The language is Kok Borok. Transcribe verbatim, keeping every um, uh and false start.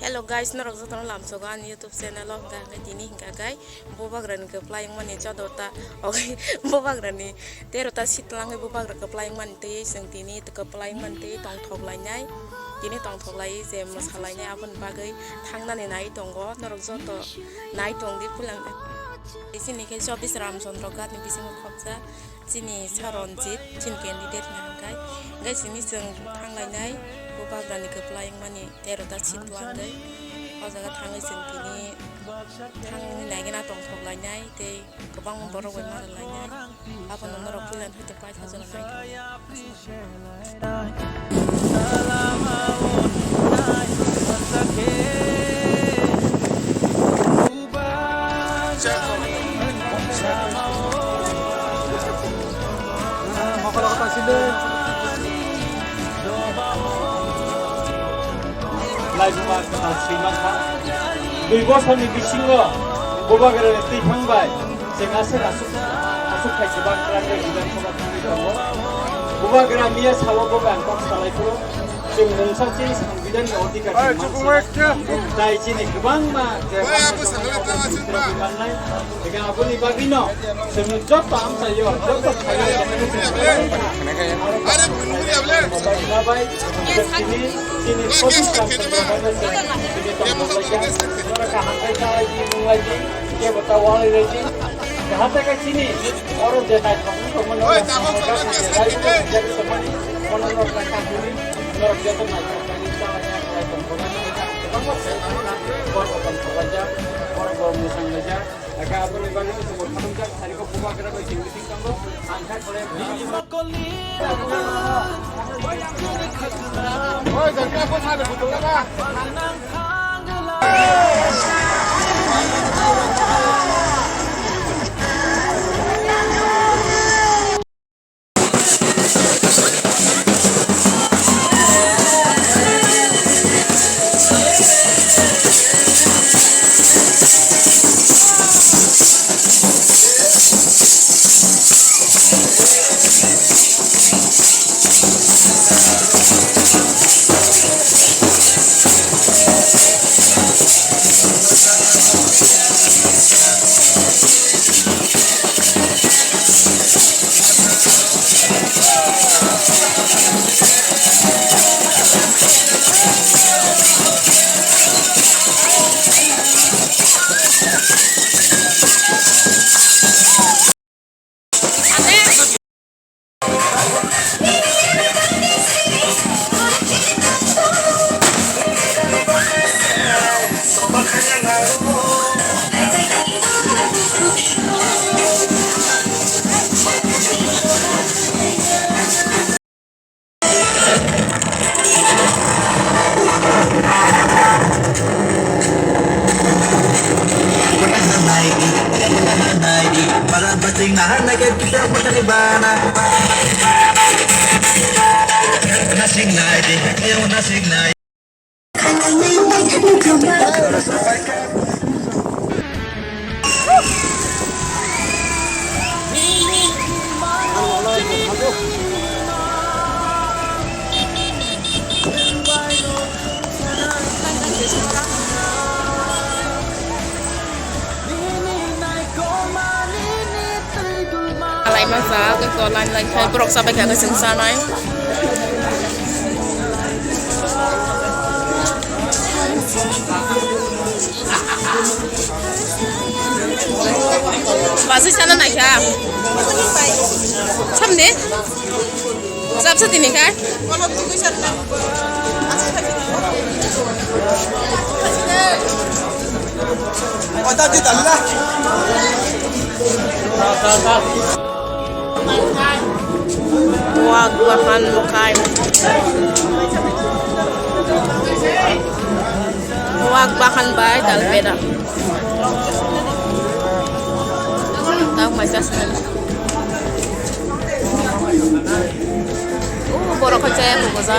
Hello guys, norok jotono lamsogo ani YouTube channel o, hwnkha hwnkhe tini hwnkha khe bubagrani kwplai wngmani chodorta, ogi bubagrani terota seat twlangwi bubagra kwplai wngmani twi chwng tini kwplai wngmani twi tongthok lainai, tini tongthok laiwi je mwsa lainai aboni bagwi thangnani nai tongo, norok joto nai tongdi puilangkhe. Chini khe chobbish Ramchandra Ghat ni bisingo khopjak. Chini Saronjit, chini candidate ni hwnkhai. Hwnkhai simi chwng thanglainai, bubagrani kwplai wngmani terota seat twlangwi. O jaga thangwi chwng tini thangwi naigena tongthok lainai, tei kwbangma borok bai malai lainai. Abono norok puila no hwnkhe paithago naithogo. Laibuma kwtal swimankha. Dui bosorni bisingo bubagrani twi thangbai. Chwng aswk aswk, aswk khai kwbang kwlangwi Bidhan Sabha thangwi tongo. Bubagra miya sao bo ang kok salai phuru chwng mungsa chini Sangbidanni odhikar chwng mansi. Tai chini kwbangma je mannai. Ega aboni bagwino chwng joto amchaio, joto thaio. Are bumuri able. Chini, chini Ora kaham khai ta lai di, mung lai di, ke bota wal lai di. Kaham ta ka chini, oro je tai thok ni thok mano. Oi, ta thok thok ke sa ke. Kono no ka ka ni, no je to na ka ni ta ya ka ko ko na ka. Bor ko ko ko ja, bor ko musang ja. Aka aboni bagwi chwng khamjak, sari kok bubagra bai chwng meeting tongo. Ang kha kore. Alai masa, ke ko lain lain khai borok sabai kha, ke sing sanai. Basi sana naikha. Samne. Sab sa tini kha. Kota di talla. Wak bahan mukai. Wak bahan bai dal beda. Tau mai sas mai. Oh, borok kau caya ko boza.